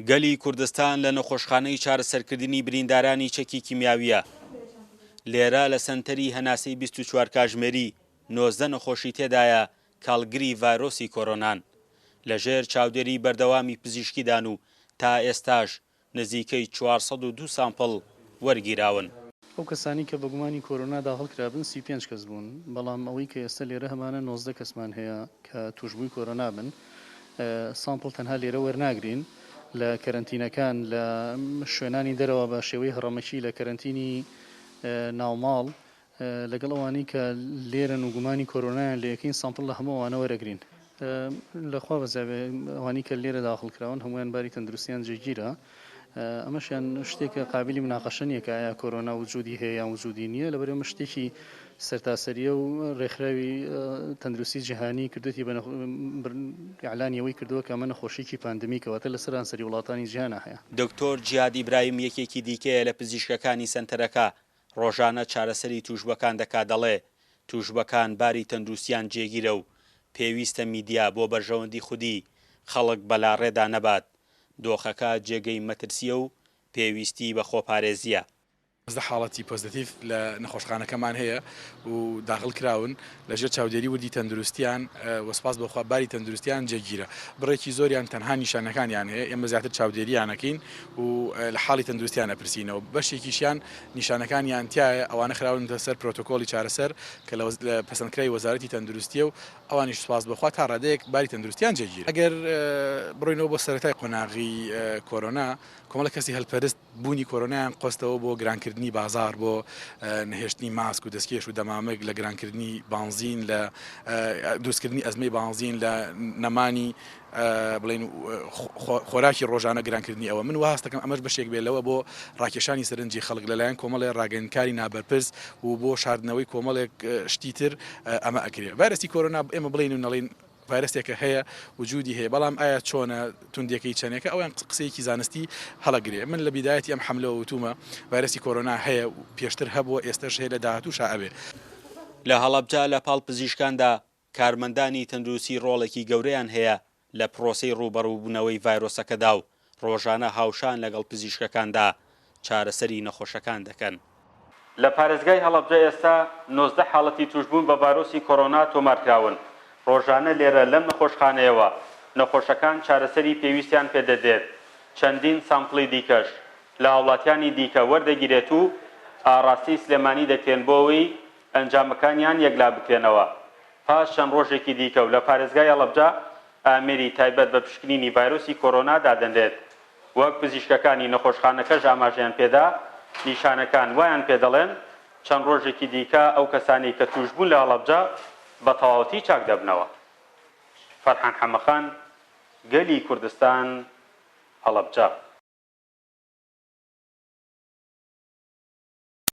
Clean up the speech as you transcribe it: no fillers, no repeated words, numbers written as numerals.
گەلی کوردستان لە نەخۆشخانەی چارەسەرکردنی بریندارانی چەکی کیمیاوییە. لێرە لە سەنتەری هەناسەی 24 کاژمێری 19 نەخۆشی تێدایە کاڵگری ڤایرۆسی کۆرۆنان. لەژێر چاودێری بەردەوامی پزیشکیدان و تا ئێستاش نزیکەی 402 سامپڵ وەرگیراون. ئەو کەسانەی کە بە گومانی کۆرۆنا داخڵ کرابن 35 کەس بوون، بەڵام ئەوەی کە ئێستا لێرە هەمانە 19 کەسمان هەیە کە تووشبووی کۆرۆنا بن. سامپڵ تەنها لێرە وەرناگرین، لە کەرەنتینەکان، لە شوێنانی دەرەوە بە شێوەی هەڕەمەکی، لە کەرەنتینی ناوماڵ، لەگەڵ ئەوانەی کە لێرەن و گومانی کۆرۆنایان لێ ئەکەین سامپڵ لە هەموو ئەوانە وەرەگرین. لە خوا بەزیابێ ئەوانەی کە لێرە داخڵ کراون هەموویان باری تەندروستیان جێگیرە. ئەمەشیان شتێکە قابلی مناقەشە نییە کە ئایا کۆرۆنا وجودی هەیە یان وجودی نییە، لەبەر ئەمە شتێکی سەرتاسەریە و ڕێکخراوی تەندروستی جیهانی کردوێتی بە ئیعلانی ئەوەی کردووە کە ئەمە نەخۆشییەکی pandemic ە، واتە لە سەرانسەری وڵاتانی جیهانا هەیە. دکتۆر جیاد ئیبراهیم یەکێکی دیکەیە لە پزیشکەکانی سەنتەرەکە، ڕۆژانە چارەسەری تووشبووەکان دەکات دەڵێ، تووشبووەکان باری تەندروستیان جێگیرە و پێویستە میدیا بۆ بەرژەوەندی خودی خەڵک بەلاڕێدا نەبات، دۆخەکە جێگەی مەترسییە و پێویستی بە خۆپارێزییە. 19 حاڵەتی پۆزەتیڤ لە نەخۆشخانەکەمان هەیە و داخڵ کراون لە ژێر چاودێری وردی تەندروستیان و سپاس بۆ خوا باری تەندروستیان جێگیرە. بڕێکی زۆریان تەنها نیشانەکانیان هەیە، ئێمە زیاتر چاودێریان ئەکەین و لە حاڵی تەندروستیان ئەپرسینەوە. بەشێکیشیان نیشانەکانیان تیایە، ئەوانە خراونەتە سەر پرۆتۆکۆڵی چارەسەر کە لە پەسەندکراوی وەزارەتی تەندروستییە و ئەوانیش سوپاس بۆ خوا تا ڕادەیەک باری تەندروستیان جێگیرە. ئەگەر بڕۆینەوە بۆ سەرەتای قۆناغی کۆرۆنا، کۆمەڵێک کەسی هەلپەرست بوونی کۆرۆنایان قۆستەوە بۆ گرانکردنی بازاڕ، بۆ نەهێشتنی ماسک و دەستکێش و دەمامک، لە گرانکردنی بانزین، لە دروستکردنی ئەزمەی بانزین، لە نەمانی بڵێین خۆراکی ڕۆژانە گرانکردنی ئەوە. من وا هەست دەکەم ئەمەش بەشێک بێت لەوە بۆ ڕاکێشانی سەرنجی خەڵک لەلایەن کۆمەڵێ ڕاگەیەندکاری نابەرپرس و بۆ شاردنەوەی کۆمەڵێک شتی تر ئەمە ئەکرێ. ڤایرەسی کۆرۆنا ئێمە بڵێین و نەڵێین ڤایرەسێکە هەیە وجودی هەیە بەڵام ئایا چۆنە توندیەکەی چەنێکە ئەویان قسەیەکی زانستی هەڵەگرێ. من لە بیدایەتی ئەم حەملەوە وتومە ڤایرەسی کۆرۆنا هەیە و پێشتر هەبووە ئێستەش هەیە لە داهاتووشا ئەبێ. لە هەڵەبجە لە پاڵ پزیشکاندا کارمەندانی تەندروستی ڕۆڵێکی گەورەیان هەیە لە پرۆسەی ڕووبەڕووبوونەوەی ڤایرۆسەکەدا و ڕۆژانە هاوشان لەگەڵ پزیشکەکاندا چارەسەری نەخۆشەکان دەکەن. لە پارێزگای هەڵەبجە ئێستا 19 حاڵەتی تووشبوون بە ڤایرۆسی کۆرۆنا تۆمارکراون، ڕۆژانە لێرە لەم نەخۆشخانەیەوە نەخۆشەکان چارەسەری پێویستیان پێدەدرێت، چەندین سامپڵی دیکەش لە هاوڵاتیانی دیکە وەردەگیرێت و ئاڕاستەی سلێمانی دەکرێن بۆ ئەوەی ئەنجامەکانیان یەکلابکرێنەوە. پاش چەند ڕۆژێکی دیکە و لە پارێزگای هەڵەبجە ئامێری تایبەت بە پشکنینی ڤایرۆسی کۆرۆنا دادەنرێت. وەک پزیشکەکانی نەخۆشخانەکەش ئاماژەیان پێدا، نیشانەکان وایان پێدەڵێن چەند ڕۆژێکی دیکە ئەو کەسانەی کە تووشبوون لە هەڵەبجە بە تەواوەتی چاکدەبنەوە. فەرحان حەمەخان، گەلی کوردستان، هەڵەبجە.